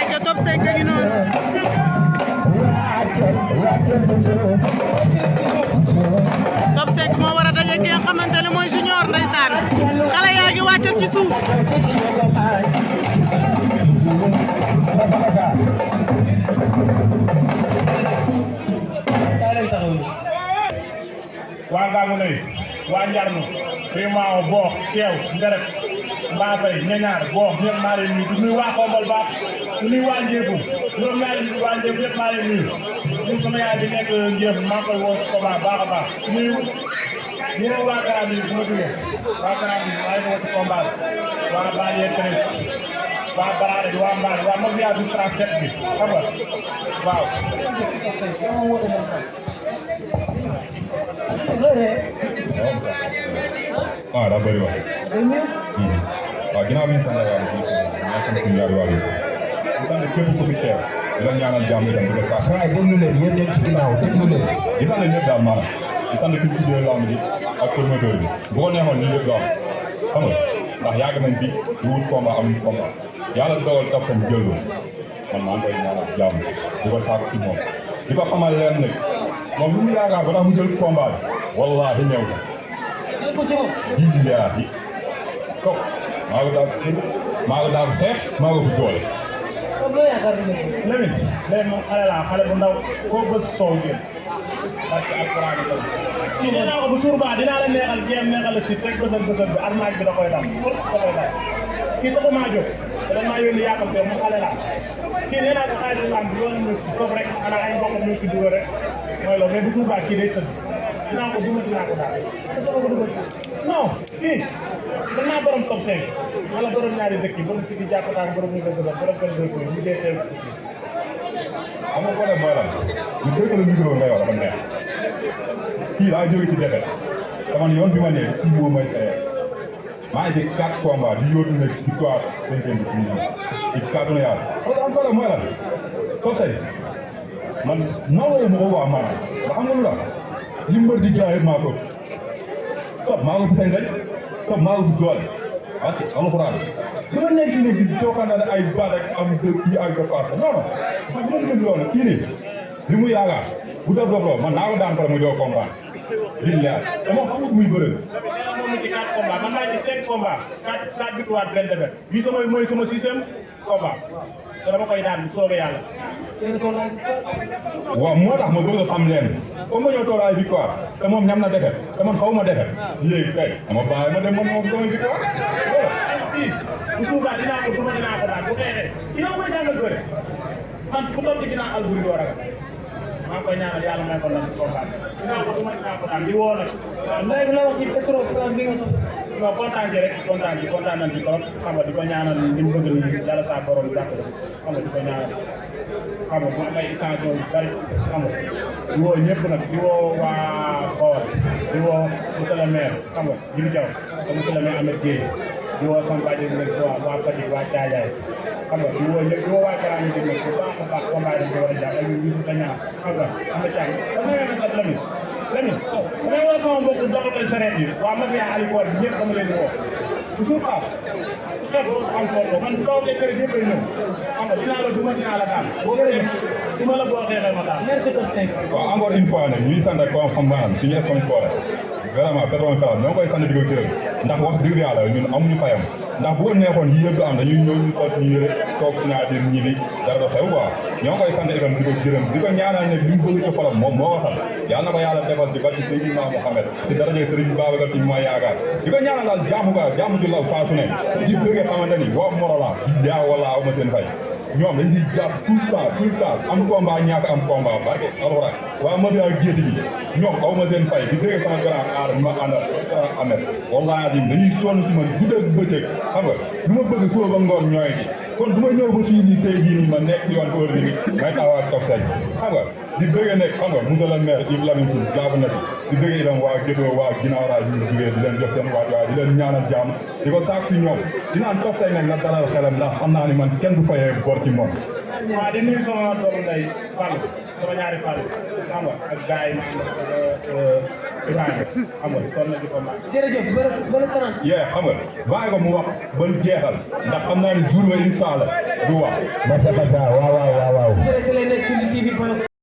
aca top 5 ngi noonu top 5 moo war a daje ki nga xamante ne mooy junior ndeysaan xale yaa ngi wàccal ci suuf waa Ngaamu Ndeye waa Njarno Rimao Boox Seew Nderet Mbafay Ñañaar Boox ñëpp maa leen nuyu di nuyu waa Xombol baax di nuyu waa Njéegu ñoom ñaari nuyu waa Njéegu yëpp maa leen nuyu ñun sama yaay bi nekk Njéegu maa ngi koy woo ko baax a baax nuyu waa Garaam yi bu ma jógee waa Garaam yi maa ngi woo ci combat waa Baliye Treize waa Baraade bi waa Mbaane waa Mafia du 37 bi xam nga waaw. ah daa bëri wax. waaw ginnaaw bi ñu sant yàlla di sant suñu ñaari waay yi. di sant képp ku fi teew di la ñaanal jàmm itam di la saa. waaye déglu leen yéen leen ci ginnaaw déglu leen. di sant ñëpp daal maanaam di sant ki ñu tuddee lamb ji ak promoteur bi bu ko neexoon lii lépp daal xam nga ndax yàgg nañ fi di wut combat amuñu combat yàlla dogal Top 5 jël ko man maa ngi koy ñaanal jàmm di ko saako ci moom di ko xamal leen nag moom lu mu yaakaar ba tax mu jël combat bi wallaahi ñëw na. billaahi toog maa ko daal xeex maa ko fi doole. Lamine moom xale laa xale bu ndaw koo bës soow jël parce que alxuraan yi kii nee naa ko bu suur baa dinaa la neexal jéem neexal la si rek bësal bi arnaaj bi da koy dam da koy dam kii taxumaa jóg te dañ maa yónni yaakam te mu xale laa kii nee naa ko xaalis lamb bi yoon ñu foofu rek ana ay mbokk ñu ci dugal rek mooy loolu mais bu suur baa kii day tëdd dinaa ko duma dinaa ko daal non kii man naa borom Top 5 wala borom ñaari dëkk yi borom ci di jàppataan borom ñu dëgg la borom gën dëkk yi ñu dee teew xam nga problème mooy lan ñu dëgg la micro ngay wax dafa neex kii daa jóge ci defet te man yoon bi ma nee kii moo may fayal maa ngi ci 4 combats di yóotu nekk ci victoire 5e bi ci kàddu na yàlla am problème mooy lan Top 5 man nawloo ma ko waa maanaam ba xam nga lu la li mbër di jaay maa ko Top maa ko fi sañ-sañ Top maa ko fi doole parce que alxuraan dama nekk ci nekk di tookandane ay baat ak am sa kii ak sa passe non non man dina dëgg loolu kii nii li mu yaakaar bu def doog man naa ko daan pare mu doo comprendre billahi dama xamul muy bërël moom ci 4 combats man maa ngi ci 5 combats 4 victoires benn défaite bii sama mooy sama 6e combat te dama koy daan bu soobee yàlla waaw moo tax ma bëgg a xam leen comme ma ñëw tool ay victoire te moom ñam na defet te man xaw ma defet léegi kay dama bàyyi ma dem man moom sama victoire kii bu suufaa dinaa ko duma dinaa ko daan bu xeexee dina ko may jàngal bëre man ku toog ci ginnaaw alburi doo ragal maa ngi koy ñaanal yàlla may ko lan ci combat dinaa ko duma dinaa ko daan di woo nag léegi la wax ci pétro bi nga soxla non kontaan ci rek kontaan nañ ci trop xam nga di ko ñaanal li mu bëgg ni yàlla saa borom jàppale xam nga di ko ñaanal xam nga bu am ay échantillons yu bari xam nga di woo ñëpp nag di woo waa Bawol di woo monsieur le maire xam nga Djibi Diaw ak monsieur le maire Ahmed Gueye di woo sama bàjjen bi nag waa Fatick waa Thiadiaye xam nga di woo ñëpp di woo waa Karame di nag bu baax a baax combat dañ ko war a jàpp ak ñu ko ñaan xam nga am na càmm dama nga sax Lamine damay woo sama mbokku doxatal sareet yi waa Mafia Alikoor bi ñëpp dama leen di woo bu suuf xeet am solo man bu tawtee sareet yëpp ay ñëw xam nga dinaa la duma dinaa la daan boo gërëm duma la boo xeexal ma daan merci Top 5 waaw encore une fois nag ñuy sant ak ko xam maanaam fi ñu def comme foore vraiment pétrole fela ñoo koy sant di ko gërëm ndax wax dëgg yàlla ñun amuñu fayam ndax bu ko neexoon yi yëpp du am dañuy ñëw ñu sol ñu yëre toog signature ñi bi dara do xew quoi ñoo koy sant itam di ko gërëm di ko ñaanal nag li mu bëgg ci xolam moom moo ko xam yàlla na ko yàlla defal ci barke Seydina Mohamed ci daraje Serigne Babacar ci mooy yaakaar di ko ñaanal daal jaamu ju law saa su ne di bëgg xamante ni waa Morolan bi yaa wala aw ma seen fay ñoom dañ ciy jàpp tout le temps am combat ñàkk am combat barke alxuraan waa Mafia gétt gi ñoom aw ma seen fay di dégg sama grand aar bi ma àndal grand Ahmed wallahi azim dañuy sonn ci man guddeeg bëccëg xam nga du ma bëgg suba ba ngoon ñooy ci kon du ma ñëw ba fii nii tey jii nii ma nekk ci yoon heure bi nii may taxaw ak Top 5 xam nga di bëgg nekk xam nga monsieur le maire Yves Lamine Sy jàpp na ci di bëgg itam waa Gétto waa ginnaaw raaj yi jugee di leen jox seen waajuwaay di leen ñaanal jàmm di ko saak fi ñoom dinaan Top 5 nag na dalal xelam ndax xam naa ni man kenn du fayee bor ci moom waaw di nuyu sama doomu ndey Fallou sama ñaari Fallou xam nga ak gars yi ma ànd Ibrahima xam nga sonn na ci combat. jërëjëf bële kanam. yee xam nga bàyyi ko mu wax ba jeexal ndax xam naa ne jour ba incha allah du wax. Massa waaw waaw waaw waaw. jërëjëf nekk ci TV